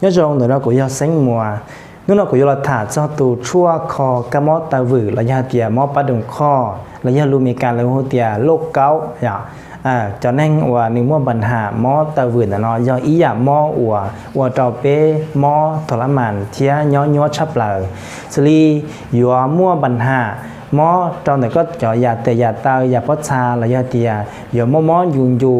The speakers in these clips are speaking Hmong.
Nyob zoo, ntawm no kuv yog Xeeb Muas. Hnub no kuv yuav los tham txog tus tshuaj kho kab mob taw vwm los yog hais tias mob pab doos qhoj los yog lus Meskas lawv hu tias loj kaub yom. Cov neeg uas nws muaj npa ham mob taw vwm ntawm no yog ib yam mob uas ua rau peb mob thaum lab mas thiab nyob nyuaj tshaj plaws. Xws li yuav muaj npa ham mob rau ntawm koj cov yam tes yam taw yam pob txha los yog tias yuav mob mob ncu ncu,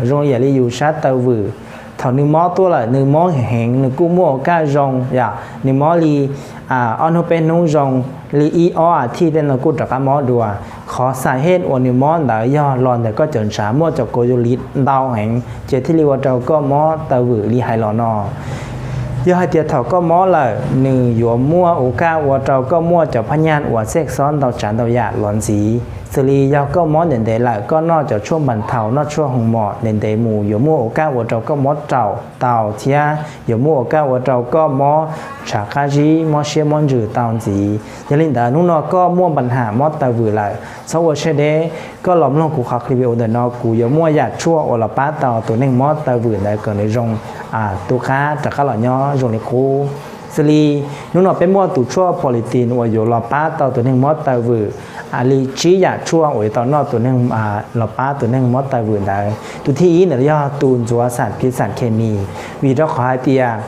zoo yam li yus sab taw vwm. Thaum nws mob tuaj lawm nws mob heev, nws kuj muaj ua kaj zoo yom, nws mob li ob hnub peb hnub zoo, li ib ob as thiv tej no kuj rov qab mob dua. Qhov xa hej uas nws mob ntawd yog los ntawm koj cov ntshav muaj cov kos yus li ntau heev ces thiaj li ua rau koj mob taw vwm li hais los no. Yog hais tias thaum koj mob lawm nws yuav muaj ua kaj ua rau koj muaj cov phab nyaj uas xej xob ntau tsav ntau yam los ntxiv. Xws li yog koj mob ntev ntev lawm koj noj cov tshuaj npas thaus noj tshuaj hoos mom ntev ntev mus yuav muaj ua kaj ua rau koj mob raum tau thiab yuav muaj ua kaj ua rau koj mob tshav qab zib mob siab mob ntsws tau ntxiv. Yog li ntawd hnub no koj muaj npa ham mob taw vwm lawm txhob ua siab deb, koj los mloog kuv qhov clip video ntawm no kuv yuav muaj yam tshuaj uas los pab tau tus neeg mob taw vwm ntawd kom nws zoo tu qab rov qab los nyob zoo li qub. Xws li hnub no peb muaj tus tshuaj politin uas yuav los pab tau tus neeg mob taw vwm li tsib yam tshuaj uas yuav tau noj tus neeg los pab tus neeg mob taw vwm ntawd. Tus thib ib ntawd yog tus ntxuav xam phiv xam khes mis, vim rau qhov hais tias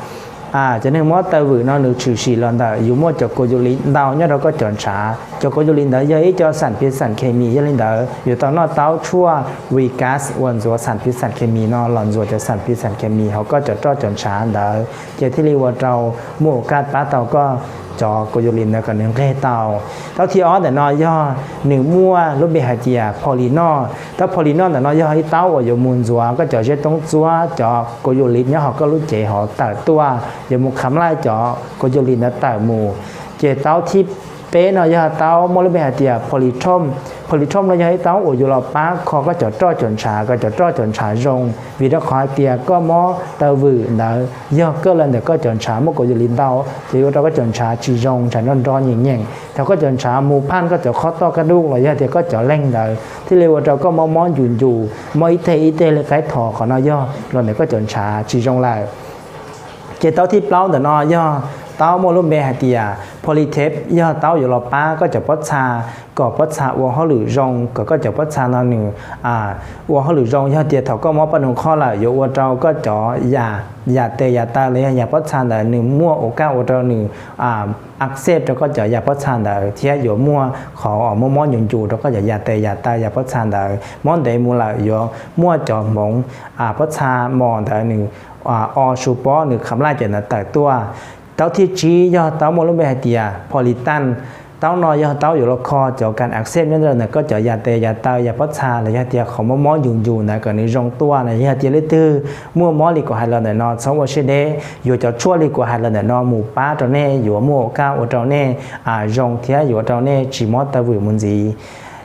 cov neeg mob taw vwm no nws tshwm sim los ntawm yus muaj cov kos yus li ntau nyob rau koj cov ntshav. Cov kos yus li ntawd yog ib co xam phiv xam khes mis, yog li ntawd yuav tau noj taub tshuaj Vikas uas ntxuav xam phiv xam khes mis no los ntxuav cov xam phiv xam khes mis hauv koj cov roj cov ntshav ntawd ces thiaj li ua rau muaj ua kaj pab tau koj cov kos yus li ntawd kom nws nqeg tau. Taub thib ob ntawm no yog nws muaj lub npe hais tias polinol. Taub polinol ntawm no yog ib taub uas yuav mus ntxuav koj cov zeb toob txuab cov kos yus li nyob hauv koj lub cev hauv tawm tuaj, yuav mus kham laij cov kos yus li ntawd tawm mus. Ces taub thib peb no yog taub muaj lub npe hais tias politom. Politom no yog ib taub uas yuav los pab kho koj cov roj cov ntshav kom cov roj cov ntshav zoo, vim rau qhov hais tias koj mob taw vwm ntawd yog kaj los ntawm koj cov ntshav muaj kos yus li ntau ces yuav ua rau koj cov ntshav tsis zoo, ntshav nrog nrog nyeem nyeem. Thaum koj cov ntshav mus phaj koj cov qhov toj kaj duj los yog tias koj cov leeg ntawd thiaj li ua rau koj mob mob ncus ncus, mob ib teg ib teg li qaib thos, qhov no yog los ntawm koj cov ntshav tsis zoo lawm. Ces taub thib plaub ntawm no yog taub muaj lub npe hais tias politep, yog taub yuav los pab koj cov pob txha kom pob txha ua hauj lwm zoo, kom koj cov pob txha no nws ua hauj lwm zoo. Yog tias thaum koj mob poj nug qhoj lawm yuav ua rau koj cov yam, yam tes yam taw los yog yam pob txha ntawd nws muaj ua kaj ua rau nws axej rau koj cov yam pob txha ntawd thiab yuav muaj qhov mob mob ncus ncus rau koj cov yam tes yam taw yam pob txha ntawd. Mob ntev mus lawm yuav muaj cov hmoov pob txha mos ntawd nws o su pob nws kham laij cov ntawd tawm tuaj. Taub thib tsib yog taub muaj lub npe hais tias politan. Taub no yog taub yuav los kho cov kas axej nyob rau ntawm koj cov yam tes yam taw yam pob txha los yog tias qhov mob mob ncus ncus ntawd kom nws zoo tuaj na. Yog tias leej twg muaj mob li kuv hais los ntawm no txhob ua siab deb, yuav cov tshuaj li kuv hais los ntawm no mus pab rau nej yuav muaj ua kaj ua rau nej zoo thiab yuav ua rau nej tsis mob taw vwm mus ntxiv.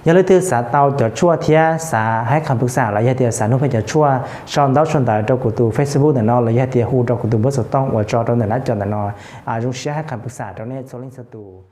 Yog leej twg xav tau cov tshuaj thiab xav haib qhas pwg xam los yog tias xav nug peb cov tshuaj sau ntaub sau ntawv rau kuv tus Facebook ntawm no los yog tias hu rau kuv tus npawb xov tooj uas tso rau ntawm nab co ntawm no. Zoo siab haib qhas pwg xam rau nej txhua leej txhua tus.